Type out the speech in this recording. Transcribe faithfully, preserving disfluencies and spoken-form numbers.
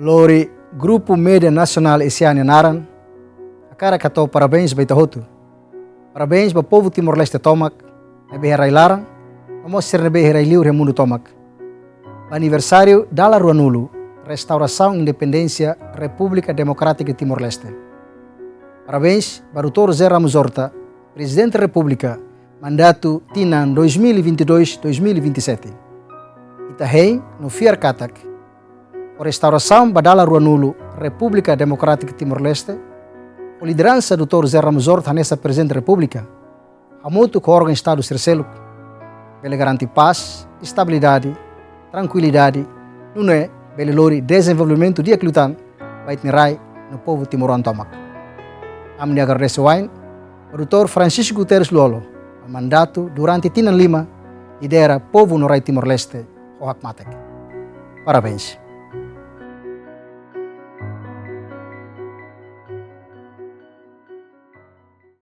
Lori Grupu Média Nasionál S A nia naran, hakarak hato'o parabéns ba ita hotu. Parabéns ba povu Timor-Leste tomak ne'ebé iha rai-laran, no mós sira ne'ebé iha rai-liur iha mundu tomak, ba aniversáriu dala ruanulu restaurasaun independénsia Repúblika Demokrátika Timor-Leste. Parabéns ba Doutór José Ramos Horta, Prezidente Repúblika, mandatu tinan dois mil e vinte e dois, dois mil e vinte e sete. Ita hein no fiar katak, ho restaurasaun ba dala ruanulu Repúblika Demokrátika Timor-Leste, ho lideransa Doutór José Ramos Horta hanesan Prezidente Repúblika, hamutuk ho órgaun Estadu sira seluk, bele garante pás, estabilidade, trankuilidade, nune'e bele lori dezenvolvimentu di'ak liután ba ita-nia rai no povu timoroan tomak. Ami agradese wa'in ba Doutór Francisco Guterres Lú-Olo, ba mandatu durante tinan lima, lidera povu no rai Timor-Leste ho hakmatek. Parabéns.